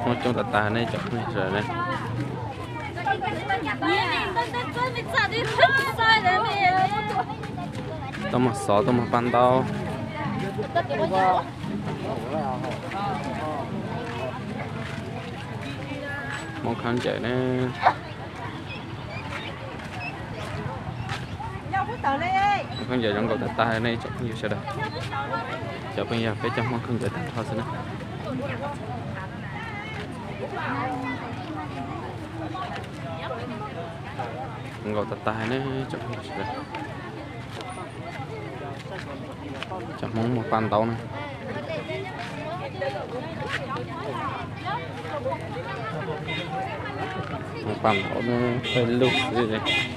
Hmoob coob tas tas ne cov phooj ywg sawv daws ne. Tuaj muag xov tuaj muag paj ntaub. Hmoob khaub ncaws ne. Hmoob khaub ncaws zoo nkauj tas tas ne tsoom phooj ywg sawv daws. Cov phooj ywg peb cov Hmoob khaub ncaws tag nrho xwb na. Zoo nkauj tas tas ne tsoom phooj ywg sawv daws. Cov Hmoob muag paj ntaub na. Muag paj ntaub ne, pawg lug xwb.